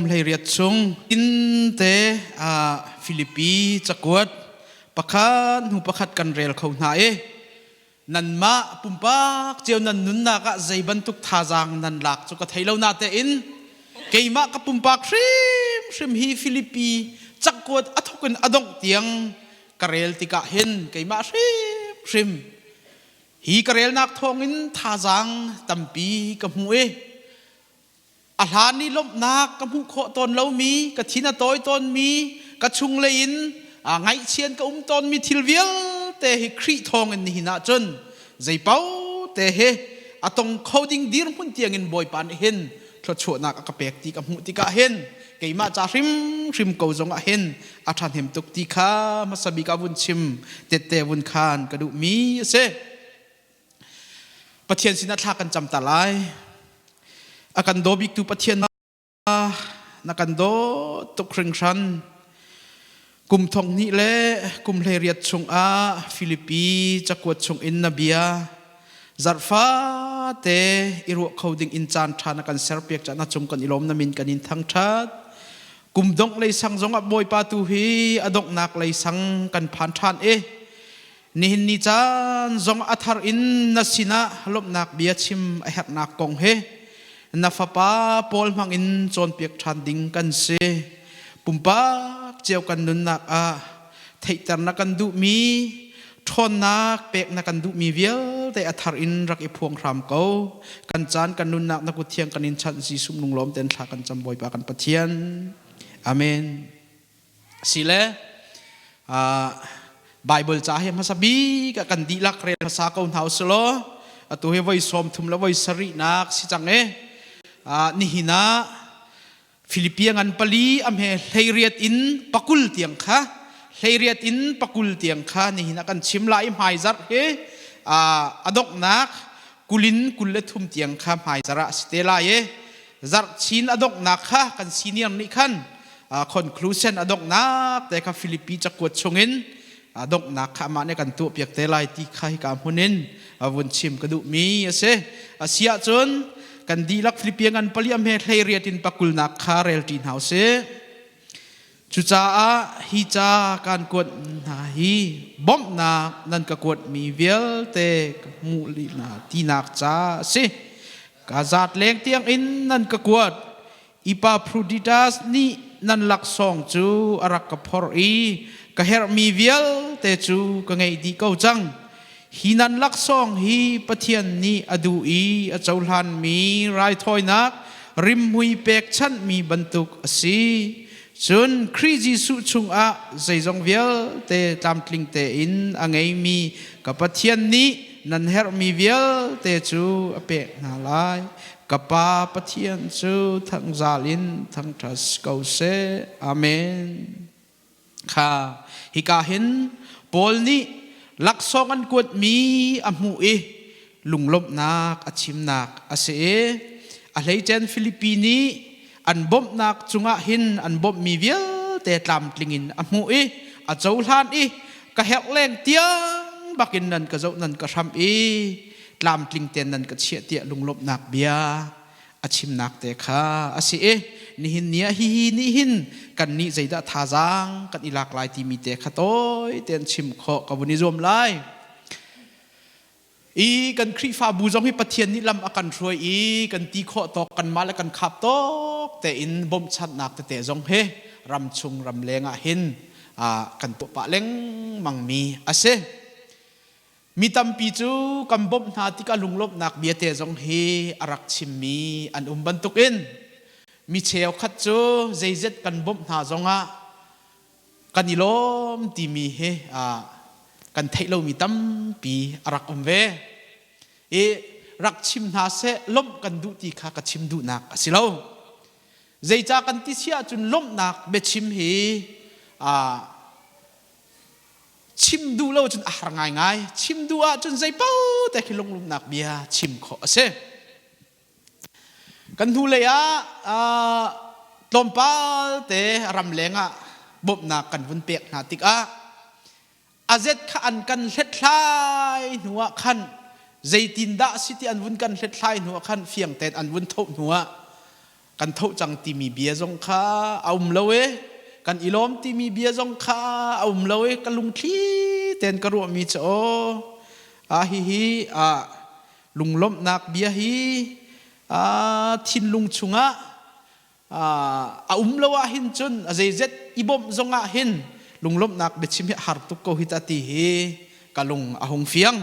Hleiriat chung inn te Filipi cakuat pakhat hnu pakhat kan rel kho hna i nanmah pumpak cio nan nunnak ah zei bantuk thazaang nan lak cu ka thei lo natein keimah ka pumpak hrimhrim hi Filipi cakuat a thawk in a dongh tiang ka rel tikah hin keimah hrimhrim hi ka relnak thawngin thazaang tampi ka hmu i A hlan i lawmhnak ka hmuh khawh tawn lomi, ka thin a tawi tawnmi, ka chunglei in ngaihchian ka um tawnmi thil vialte hi Khrih thawngin nihin ah cun zeipaoh te he a tong kho ding dirhmun tiangin Bawipa nih hin thluachuahnak a ka pek ti ka hmuh tikah hin keimah ca hrimhrim ko zongah hin a ṭhahnem tuk ti kha hmasa bik ah vun chim tette vun khan ka duhmi a si. Pathian sinah thla kan cam ta lai. A kan daw biktu Pathian na kan daw tuk hringhran. Kum thong hnih le kum 18 chungah Filipi cakuat chungin na bia zarhfate i ruah kho ding in caan ṭha na kan serpiak caah na cung kan i lawm na min kan in thangṭhat. Kum dongh lei sang zongah Bawipa tu hi a donghnak lei sang kan phan ṭhan i Nihin ni caan zong a thar in na sinah lawmhnak bia chim a herhnak kong he na fapa Paul hmangin cawnpiak ṭhan ding kan si. Pumpak cio kan nunnak ah theihter na kan duhmi, ṭhawnnak pek na kan duhmi vialte a thar in rak i phuang hram ko. Kan caan kan nunnak na kut thiang kan in chanh Jesuh lunglawm ten thla kan cam Bawipa kan Pathian. Amen. Sile Bible ca hi hmasa bik ah kan dihlak rel hmasa ko hna usulaw atu hi voi 30 le voi sarihnak si cang e. Nihin ah Filipia ngan pali a hme 18 in 20 tiang kha 18 in 20 tiang kha nihin ah kan chim lai. Hmaizarh hi a donghnak 20 in 23 tiang kha hmaizarh ah si te lai e. Zarh chin a donghnak kha kan senior nih khan conclusion a donghnak te kha Filipi cakuat chungin a donghnak kha amah nih kan tuahpiak te lai ti kha hika hmun in vun chim ka duhmi a si. A si ahcun kan dihlak Filipi ngan pali a hme 18 in pakulnak kha rel ṭi hna usih. Cucaah hi ca kan kuat hna hi bawmhnak nan ka kuatmi vialte ka hmuh lih hna tinak ca a si. Ka zat leng tiangin nan ka kuat. Epaphroditus nih nan laksawng cu a rak ka phorh i ka herhmi vialte cu ka ngeih dih ko cang. Hi nan laksawng hi Pathian nih a duh i a cohlanmi raithawinak rimhmui pekchanhmi bantuk a si. Cun Khrih Jesuh chungah zeizong vialte tlamtling tein a ngeimi ka Pathian nih nan herhmi vialte cu a pek hna lai. Ka Pa Pathian cu thangzal in thangṭhat ko seh. Amen. Kha hika hin Paul nih laksawng an kuatmi a hmuh i lunglawmhnak a chimnak a si i a hleicen Filipi nih an bawmhnak cungah hin an bawmhmi vialte tlamtling in a hmuh i a cohlan i ka herh leng tiang bakin nan ka zoh nan ka hramh i tlamtling tein nan ka chiah tiah lunglawmhnak bia a chimnak te kha a si i nihin ni ah hihi nih hin kan nih zeidah thazaang kan i lak lai timi te kha tawi tein chim khawh ka vun i zuam lai. I kan Khrihfabu zong hi Pathian nih lam a kan hruai i kan ti khawh tawk kanmah le kan khap tawk tein bawmhchanhnak tete zong hi ramchung ramleng ah hin kan tuah pah lengmang mi a si. Mi tampi cu kan bawmh hna tikah lunglawmhnak biate zong hi a rak chimmi an um bantukin mi cheukhat cu zeizet kan bawmh hna zongah kan i lawm timi hi kan theih lomi tampi a rak um ve. I rak chim hna seh lawmh kan duh ti kha ka chim duhnak a si lo. Zeicah kan ti si ahcun lawmhnak biachim hi Chim duh lo cun a har ngaingai. Chim duh ahcun zeipaoh te khi lunglumnak bia chim khawh a si. Kan hnulei ah tlawmpal te ramleng ah bawmhnak kan vun pek hna tikah a zet kha an kan hlethlai hnu ah khan zeitindah si ti an vun kan hlethlai hnu ah khan fiang tein an vun thoh hnu ah. Kan tho cang timi bia zong kha a um lo e. Kan i lawm timi bia zong kha a um lo e. Ka lungthli tein ka ruahmi cu aw a hihi a lunglawmhnak bia hi a thinlung chungah a um lo ah hin cun a zeizet i bawmh zong ah hin lunglawmhnak biachim hi a har tuk ko hi ta ti hi ka lung a hung fiang.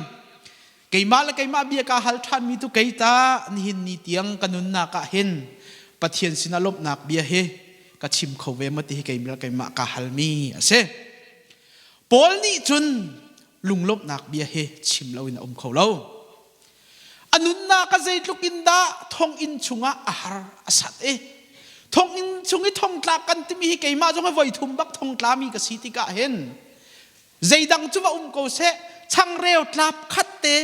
Keimah le keimah bia kaa hal ṭhanmi tu kei ta nihin ni tiang ka nunnak ah hin Pathian sinah lawmhnak bia hi ka chim kho ve maw ti hi keimah le keimah kaa halmi a si. Paul nih cun lunglawmhnak bia hi chim loin a um kho lo. A nunnak a zeitluk in dah thonginn chungah a har a sat i thonginn chung i thongtlak kan timi hi keimah zong hi voi thum bak thongtlami ka si tikah hin Zeidang cu va um ko seh, changreu tlap khat te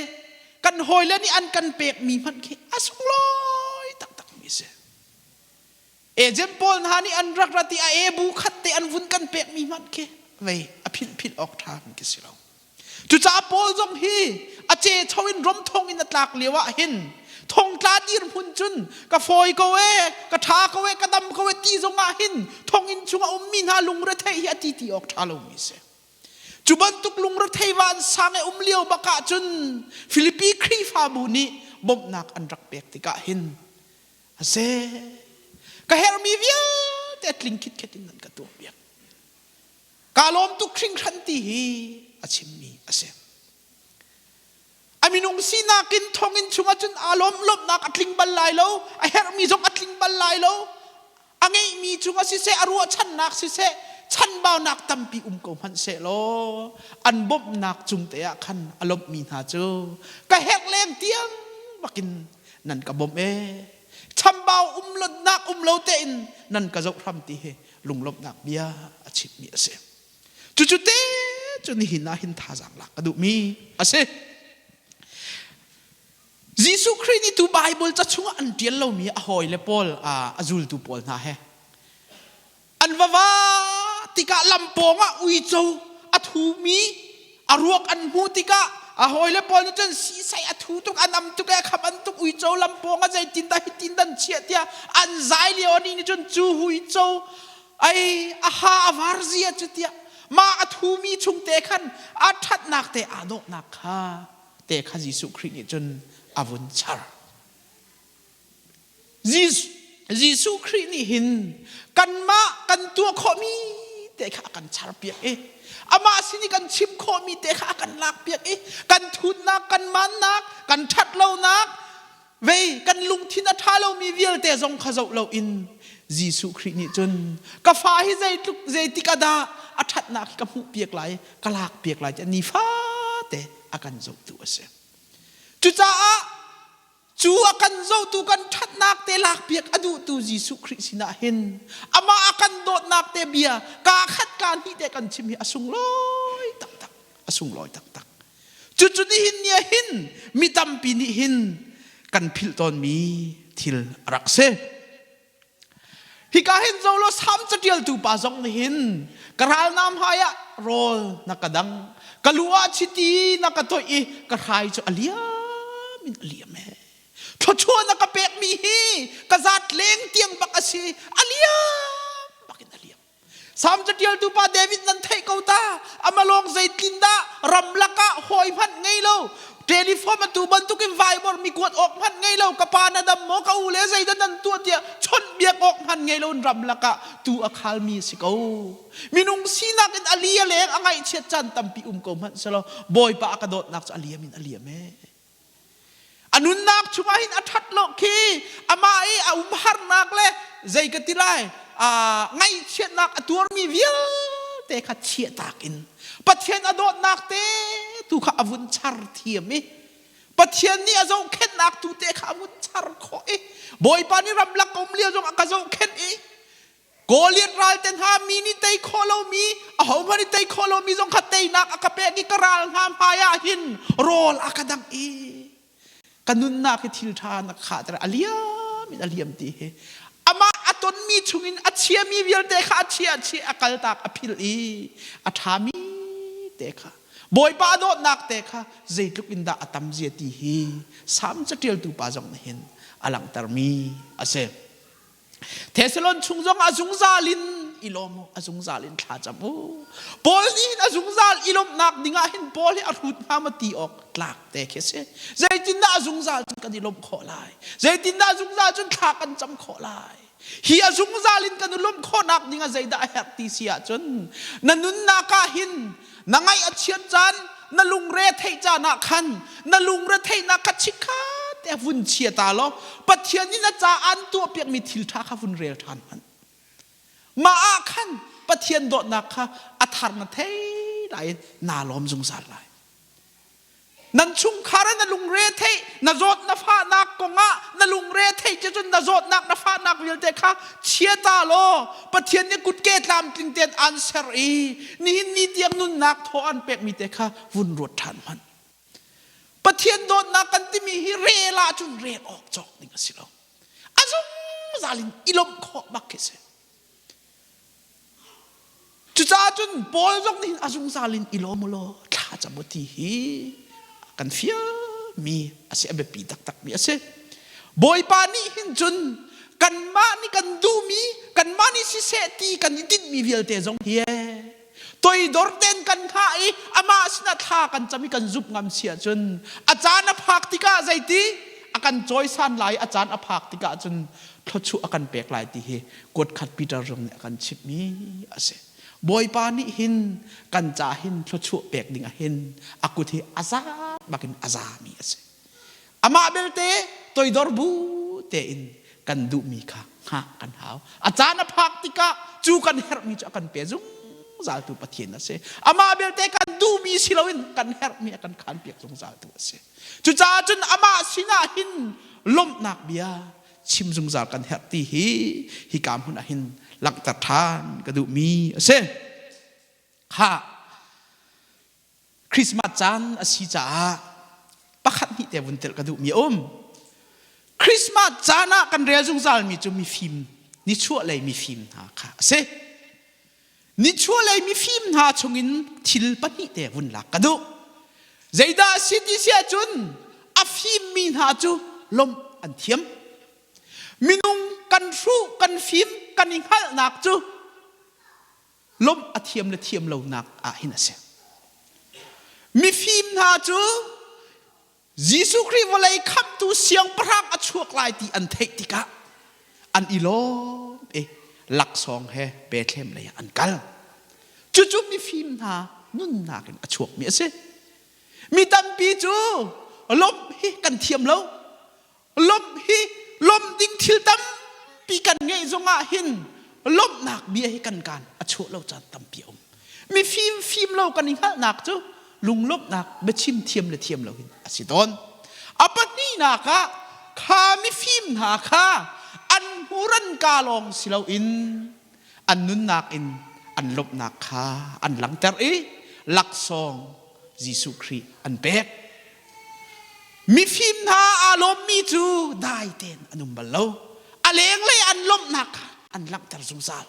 kan hawile nih an kan pekmi hmanh khi a sunglawi taktakmi si. Agent pawl hna nih an rak rat i a ebu khat te an vun kan pekmi hmanh khi vei a philh philh awk ṭha khi si lo. Cucaah Paul zong hi a ce cho in rom thong in a tlak lio ah hin thongtla dirhmun cun ka fawi ko e ka ṭha ko e ka dam ko e ti zong ah hin thonginn chung a ummi hna lungretheih hi a ti ti awk ṭha lomi si. Cu bantuk lungrethei vansang i um lio bak ah cun Filipi Khrihfabu nih bawmhnak an rak pek tikah hin a si ka herhmi vialte tling khitkhet in nan ka tuahpiak. Kaa lawm tuk hringhran ti hi a chimmi a si. A minung sinak in thonginn chungah cun aa lawm lawmhnak a tling bal lai lo, a herhmi zong a tling bal lai lo. A ngeihmi cungah siseh, a ruahchannak siseh, chanbaunak tampi um ko hmanh sehlaw an bawmhnak cung te ah khan a lawmhmi hna cu ka herh leng tiang bakin nan ka bawmh ee. Chambau um lotnak um lo tein nan ka zoh hram ti hi lunglawmhnak bia a chimmi a si. Cucu te cu nihin ah hin thazaang lak ka duhmi a si. Jesuh Khrih nih tu Bible ca chungah an ṭial lomi a hawile pawl a zultu pawl hna he an va va tikah lampawng ah uico a thumi a ruak an hmuh tikah a hawile pawl nih cun sisai a thu tuk a nam tuk e kham an tuk uico lampawng ah zeitin dah hitin dan chiah tiah an zai lio ani nih cun cu uico ai a ha a var zia cu tiah mah a thumi chung te khan a ṭhatnak te aa dawhnak kha te kha Jesuh Khrih nih cun a vun char. Jesuh Khrih nih hin kanmah kan tuah khawhmi te kha a kan charpiak i amah sin i kan chim khawhmi te kha a kan lakpiak i kan thutnak kan mannak kan ṭhatlonak vei kan lungthin a ṭha lomi vialte zong kha zoh loin Jesuh Khrih nih cun ka fa hi zeitluk zeitik ah dah a ṭhatnak hi ka hmuhpiak lai ka lakpiak lai tiah nifate a kan zohtu a si. Cucaah cu a kan zohtu kan ṭhatnak te lakpiak a duhtu Jesuh Khrih sinah hin amah a kan dawtnak te bia kaa khat kaa hnih te kan chim hi a sunglawi taktak a sunglawi taktak. Cucu nihin ni ah hin mi tampi nih hin kan philh tawnmi thil a rak si. Hika hin zo law Salm caṭialtu pa zong nih hin ka ralnam hmai ah rawl na ka dang, ka lu ah chiti na ka toih i ka hrai cu a liam in a liam ee. Thluachuah na ka pekmi hi ka zat leng tiang bak a si, a liam bak in a liam. Salm caṭialtu pa David nan theih ko ta. Amah lawng zeitlin dah ramlak ah hawi hmanh ngei lo. Telephone atu bantukin Viber mi kuat awk hmanh ngei lo. Ka pa na dam maw? Ka u le zeidah nan tuah tiah chawnhbiak awk hmanh ngei lo in ramlak ah tuu a khalmi a si ko. Minung sinak in a li a leng a ngaihchiat caan tampi um ko hmanh selaw Bawipa a ka dawtnak cu a liam in a liam ee. A nunnak chungah hin a ṭhat lo khi amah i a umharnak le zei ka ti lai ngaihchiatnak a tuarmi vialte kha chiahtak in Pathian a dawtnak te tu kha a vun char thiam i Pathian nih a zohkhenhnak tu te kha a vun char khawh i Bawipa nih ramlak ka um lio zong a ka zohkhenh i Goliath ral te hna mi nih tei khawh lomi ahohmanh nih tei khawh lomi zong kha teinak a ka pek i ka ral hna hmai ah hin rawl a ka dangh i ka nunnak hi thil ṭha na khahter a liam in a liam ti hi amah a tonmi chungin a chiami vialte kha a chia a chia a kaltak a philh i a ṭhami te kha Bawipa a dawtnak te kha zeitluk in dah a tam zia ti hi Salm caṭialtu pa zong nih hin a langhtermi a si. Thessalon chung zong a zungzal in i lawm u, a zungzal in thla cam u. Paul nih hin a zungzal i lawmhnak dingah hin Paul hi a hrut hnga maw ti awk tlak te khi a si. Zeitindah a zungzal cun kan i lawmh khawh lai? Zeitindah a zungzal cun thla kan cam khawh lai? Hi a zungzal in kan i lawmh khawhnak ding ah zeidah a herh ti si ahcun na nunnak ah hin na ngaih a chiat caan, na lungre theih caan ah khan na lungre theihnak kha chikkhat te vun chia ta law Pathian nih na ca an tuahpiakmi thil ṭha kha vun rel ṭhan hmanh. Mah ah khan Pathian dawtnak kha a thar na thei lai in naa lawm zungzal lai. Nan chungkhar ah na lungre theih, na zawt na fahnak kongah na lungre theih cu cun na zawtnak na fahnak vialte kha chia ta law Pathian nih kutke tlamtling tein aan ser i nihin ni tiang nunnak thaw an pekmi te kha vun ruat ṭhan hmanh. Pathian dawtnak kan timi hi rel ahcun rel awk cawk ding a si lo. A zungzal in i lawmh khawh bak khi si. Cucaah cun Paul zong nih a zungzal in i lawm u law thla cam u ti hi kan fialmi a si a biapi taktakmi a si. Bawipa nih hin cun kanmah nih kan duhmi kanmah nih siseh ti kan i tinhmi vialte zong hi toidor tein kan hngah i amah sinah thla kan cam i kan zumh ngam si ahcun a caan a phak tikah zeiti a kan cawisan lai a caan a phak tikah cun thluachuah a kan pek lai ti hi kuatkhat Peter zong nih a kan chimhmi a si. Bawipa nih hin kan ca hin thluachuah pek ding ah hin a kut hi a za bakin a zami a si. Amah belte toidor bu tein kan duhmi kha hngah kan hau. A caan a phak tikah cu kan herhmi cu a kan pe zungzaltu Pathian a si. Amah belte kan duhmi si loin kan herhmi a kan khanpiak zungzaltu a si. Cucaah cun amah sinah hin lawmhnak bia chim zungzal kan herh ti hi hika hmun ah hin langhter ṭhan ka duhmi a si. Kha Christmas caan a si caah pakhat hnih te vun telh ka duhmi a um. Christmas caan ah kan rel zungzalmi cu mifim nichuahlei mifim hna kha a si. Nichuahlei mifim hna chungin thil pahnih te vun lak ka duh. Zeidah a si ti si ahcun a fimmi hna cu lawmh an thiam. Minung kan hruh, kan fim, kan i hngalhnak cu lawmh a thiam le thiam lonak ah hin a si. Mifim hna cu Jesuh Khrih vawlei khamhtu siangpahrang a chuak lai ti an theih tikah an i lawm i laksawng he Bethlehem lei ah an kal. Cucu mifim hna nunnak in a chuakmi a si. Mi tampi cu lawmh hi kan thiam lo. Lawmh hi lawmh ding thil tampi kan ngeih zongah hin lawmhnak bia hi kan kaan a chuah lo caan tampi a um. Mifim fim lo kan i hngalhnak cu lunglawmhnak biachim thiam le thiam lo hin a si tawn. A pahnihnak ah kha mifim hna kha an hmuran ka lawng si loin an nunnak in an lawmhnak kha an langhter i laksawng Jesuh Khrih an pek. Mifim hna aa lawmmi cu dai tein an um bal lo. A lenglei an lawmhnak kha an langhter zungzal.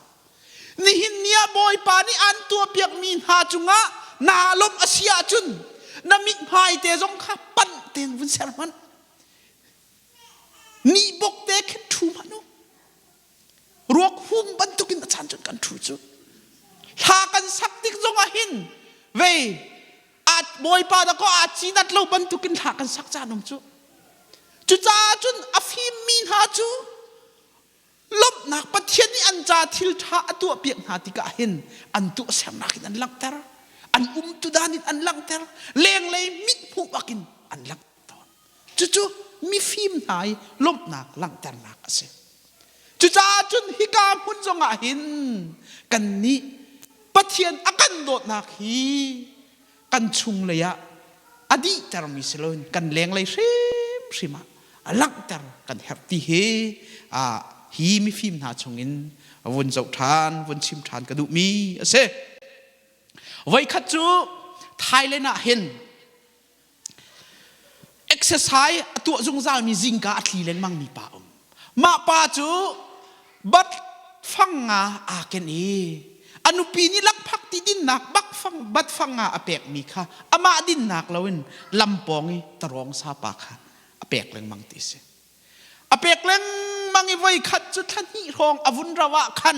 Nihin ni ah Bawipa nih aan tuahpiakmi hna cungah naa lawmh a si ahcun na mithmai te zong kha panh tein vun ser hmanh. Ni bok te khin ṭhu hmanh u. Ruak hum bantukin a caan cun kan ṭhu cu. Hla kan sak tik zongah hin vei Bawipa dah kaw aa cinat lo bantukin hla kan sak caan um cu. Cucaah cun a fimmi hna cu lawmhnak Pathian nih an ca thil ṭha a tuahpiak hna tikah hin an tuahsernak in an langhter, an umtu dan in an langhter, lenglei mithmuh bakin an langhter tawn. Cucu mifim hna i lawmhnak langhternak a si. Cucaah cun hika hmun zongah hin kannih Pathian a kan dawtnak hi kan chunglei ah a dihtermi si loin kan lenglei hrimhrim ah a langhter kan herh ti hi hi mifim hna chungin vun zoh ṭhan vun chim ṭhan ka duhmi a si. Voikhat cu Thailand ah hin exercise a tuah zungzalmi zingka a tli lengmang mi pa um. Mah pa cu bat fang nga aa ken i a nupi nih lakphak ti dinnak bak fang bat fang nga a pekmi kha amah dinnak loin lampawng i tarawng sapa kha a pek lengmang ti si. A pek lengmang. lengmang i voi khat cu thla hnih hrawng a vun rau ah khan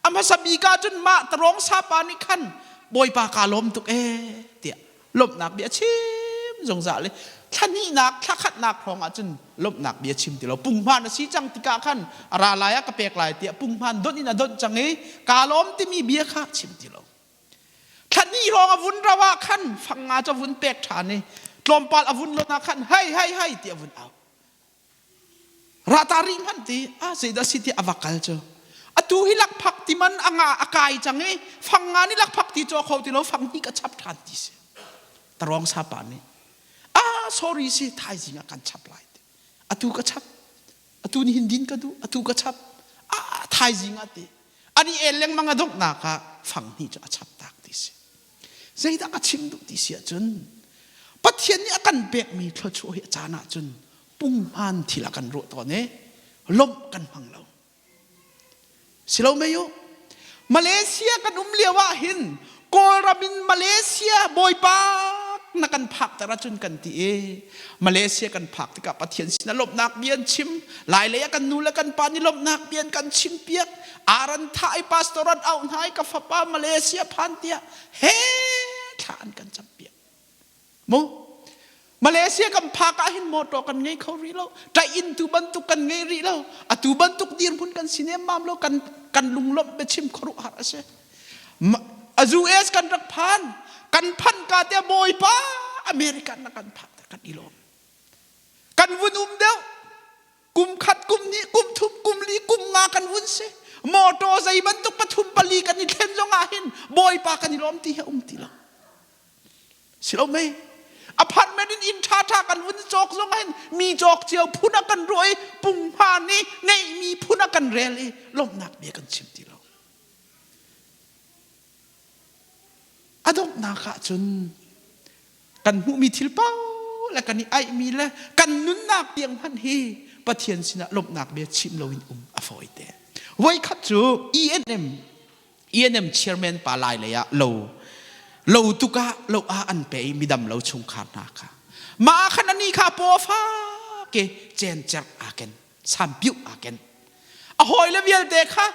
a hmasa bik ah cun mah tarong sapa nih khan Bawipa kaa lawm tuk ee tiah lawmhnak bia chim zungzal i thla hnihnak thla khatnak hrawng ah cun lawmhnak bia chim ti lo punghman a si cang tikah khan a ra lai ah ka pek lai tiah punghman donh in a donh cang i kaa lawm timi bia kha chim ti lo. Thla hnih hrawng a vun rau ah khan fang nga cu a vun pek ṭhan i tlawmpal a vun lon ah khan hei hei hei ti a vun au. Rata rih hmanh ti a zeidah si ti a va kal cu. Atu hi lakphak ti man a nga a kai cang i fang nga nih lakphak ti caw kho ti lo fang hnih ka chap ṭhan ti si. Tarawng sapa nih ah sorry si thaizing ah kan chap lai ti. Atu ka chap. Atu ni hin din ka duh. Atu ka chap. Ah thaizing ah ti. Ani el lengmang a donghnak ah fang hnih cu a chap tak ti si. Zeidah ka chim duh ti si ahcun Pathian nih a kan pekmi thluachuah hi a caan ahcun punghman thil a kan ruah tawn i lawmh kan hmang lo. Si lo mei u? Malaysia kan um lio ah hin Kawlram in Malaysia bawipa na kan phakter ahcun kan ti i Malaysia kan phak tikah Pathian sin ah lawmhnak bia an chim Lai lei ah kan nu le kan pa nih lawmhnak bia an kan chim piak aran thah i pastor an auh hna i ka fapa Malaysia phan tiah he thla an kan cam piak mu Malaysia kan phak ah hin motor kan ngei kho rih lo ṭaih inn tu bantuk kan ngei rih lo atu bantuk dirhmun kan si nemmam lo kan kan lunglawmh biachim khuaruahhar a si a US kan rak phan kan phan ka te bawipa American na kan phak kan i lawm kan vun um deuh kum khat kum hnih kum thum kum li kum nga kan vun si motor zei bantuk pathum pali kan i thlen zong ah hin bawipa kan i lawm ti hi um ti lo si lo mei apartment in inn ṭha ṭha kan vun cawk zong ah hin mi cawk cio phun a kan ruah i punghman i ngeihmi phun a kan rel i lawmhnak bia kan chim ti lo a donghnak ah cun kan hmuhmi thil paoh le kan i aihmi le kan nunnak tiang hmanh hi Pathian sinah lawmhnak bia chim loin um a fawi te. Voikhat cu ENM ENM chairman pa lai lei ah lo lo tukah lo ah an pe i midam lo chungkhar hna kha mah khan ani kha paw fa ke chen cerh aa ken sampiuh aa ken a hawile vialte kha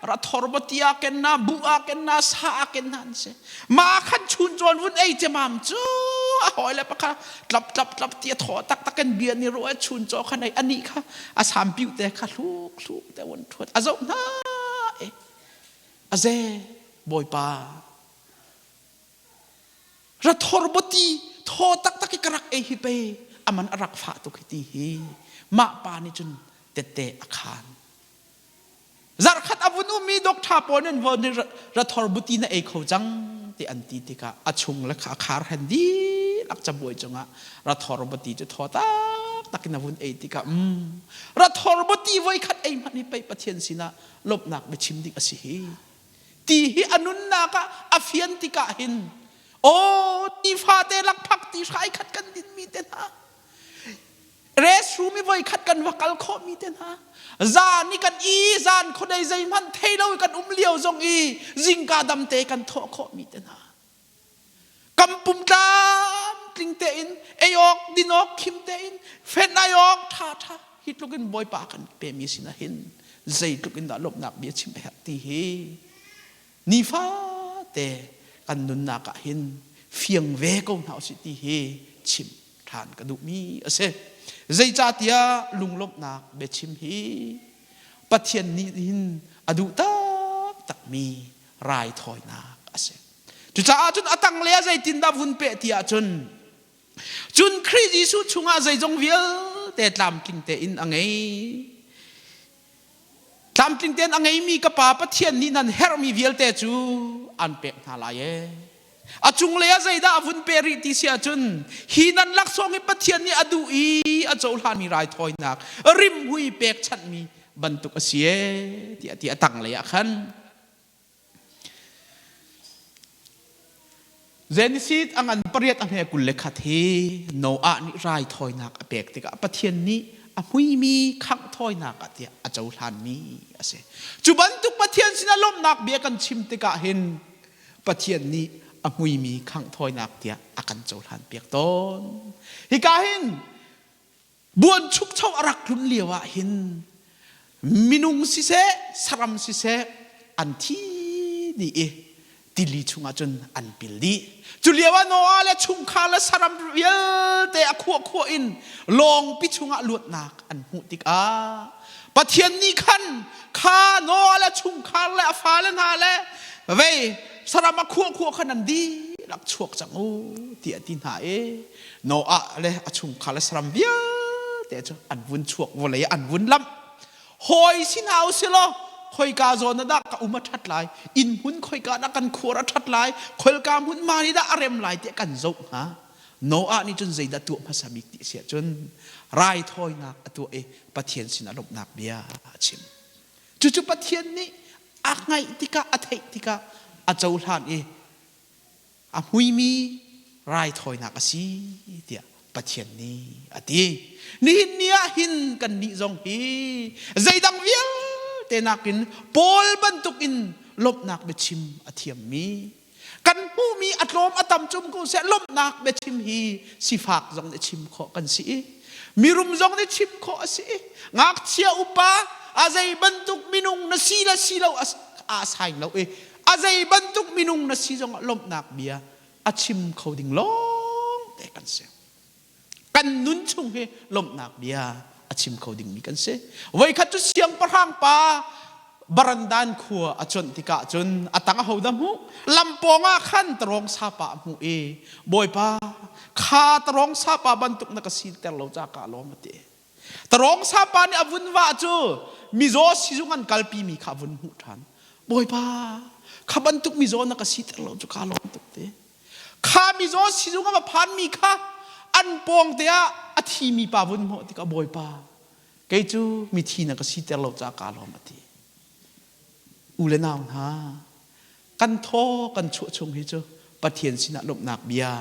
rathorbati aa ken na bu aa ken na sa aa ken na an si mah khan chun cawn vun ei cemam cu a hawile pakha tlap tlap tlap ti a thaw taktak in bia ni ruah chun caw khan ei ani kha a sampiuh te kha hluk hluk te vun thuat a zoh hna e a ze bawipa Rathorbati thaw taktak i ka rak ei hi pei aman a rak fah tuk hi ti hi mah pa nih cun tette a khan. Zarkhat a vun ummi doctor pawl nih an von i rathorbuti na ei kho cang ti an ti tikah a chung le kha a khar hen dihlak cabuai cungah rathorbati cu thaw taktak in a vun ei tikah um rathorbati voikhat ei hmanh hi pei Pathian sinah lawmhnak biachim ding a si hi Ti hi a nunnak ah a fian tikah hin aw ti fate lakphak ti hrai khat kan dinmi te hna restroom i voi khat kan va kal khawhmi te hna zan i kan i zan khuadei zeihmanh thei lo i kan um lio zong i zingka damte kan thawh khawhmi te hna Kan pum tlamtling tein ei awk din awk khim tein fenh ai awk ṭha ṭha hi tluk in Bawipa kan pemi sinah hin zeitluk in dah lawmhnak bia chim a herh ti hi nifate kan nunnak ah hin fiang ve ko hna usih ti hi chim ṭhan ka duhmi a si. Zeicahtiah lunglawmhnak biachim hi Pathian nih hin a duh taktakmi raithawinak a si. Cucaah cun a tanglei ah zeitindah vun peh ti ahcun cun Khrih Jesuh chungah zeizong vialte tlamtling tein a ngei. Tlamtling tein a ngeimi ka Pa Pathian nih nan herhmi vialte cu an pek hna lai ee. A cunglei ah zeidah a vun peh rih ti si ahcun hi nan laksawng hi Pathian nih a duh i a cohlanmi raithawinak rimhmui pekchanhmi bantuk a si ee tiah ti a tanglei ah khan Genesis a ngan pariat a hme 21 hi Noah nih raithawinak a pek tikah Pathian nih a hmuimi khangh thawinak ah tiah a cohlanmi a si. Cu bantuk Pathian sinah lawmhnak bia kan chim tikah hin Pathian nih a hmuimi khangh thawinak tiah a kan cohlan piak tawn. Hika hin buanchukcho a rak tlun lio ah hin. Minung siseh, saram siseh an thi dih i tili chungah cun an pil dih. Cu lio ah Noah le chungkhar le saram vialte a khuahkhuah in lawngpi chungah luatnak an hmuh tikah Pathian nih khan kha Noah le chungkhar le a fale hna le vei saram a khuahkhuah khan an dihlak chuak cang u tiah a ti hna i Noah le a chungkhar le saram vialte cu an vun chuak vawlei ah an vun lamh. Hawi si hna u si law khoika zawn ah dah ka um a ṭhat lai, inn hmun khoika dah kan khuar a ṭhat lai, khoika hmun ma nih dah a rem lai tiah kan zoh hnga. Noah nih cun zeidah tuah hmasa bik ti a si ahcun raithawinak a tuah i Pathian sinah lawmhnak bia a chim. Cucu Pathian nih a ngaih tikah a theih tikah a cohlan i a hmuimi raithawinak a si tiah Pathian nih a ti. Nihin ni ah hin kannih zong hi zeidang vialte nakin Paul bantukin lawmhnak biachim a thiammi kan hmuhmi a tlawm a tam cum ko seh lawmhnak biachim hi sifak zong nih chim khawh kan si i mirum zong nih chim khawh a si i ngakchia upa a zei bantuk minung na si le si lo a saing lo i a zei bantuk minung na si zongah lawmhnak bia a chim kho ding lawng te kan si. Kan nun chung hi lawmhnak bia a chim kho dingmi kan si. Voikhat cu siangpahrang pa barandan khua a cuanh tikah cun a tang a hodah hmuh lampawng ah khan tarawng sapa a hmuh i bawipa kha tarawng sapa bantuk na ka siter lo ca ka lawm a ti. Tarawng sapa nih a vun vah cu mizaw sizung an kalpi mi kha a vun hmuh ṭhan. Bawipa, kha bantuk mizaw na ka siter lo cu kaa lawm tuk te. Kha mizaw sizung a va phanmi kha an pawng te ah a thimi pa vun hmuh tikah Bawipa, kei cu mithi na ka siter lo caah kaa lawm a ti. U le nau hna, kan thaw kan chuah chung hi cu Pathian sinah lawmhnak bia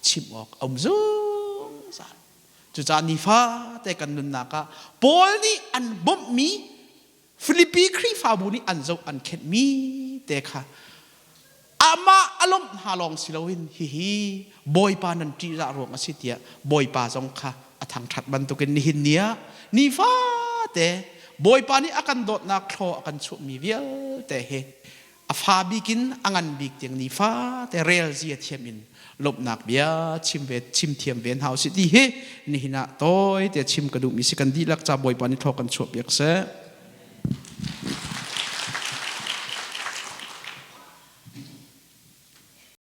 chim awk a um zungzal. Cucaah nifate kan nunnak ah Paul nih an bawmhmi Filipi Khrihfabu nih an zoh an khenhmi te kha amah a lawmh hna lawng si loin hihi Bawipa nan ṭihzah ruang a si tiah Bawipa zong kha a thangṭhat bantukin nihin ni ah nifate Bawipa nih a kan dawtnak thlaw a kan chuahmi vialte hi a fa bik in a ngan bik tiang nifate rel zia thiam in lawmhnak bia chim ve chim thiam ve hna usih ti hi nihin ah tawi te chim ka duhmi si. Kan dihlak ca Bawipa nih thaw kan chuah piak seh.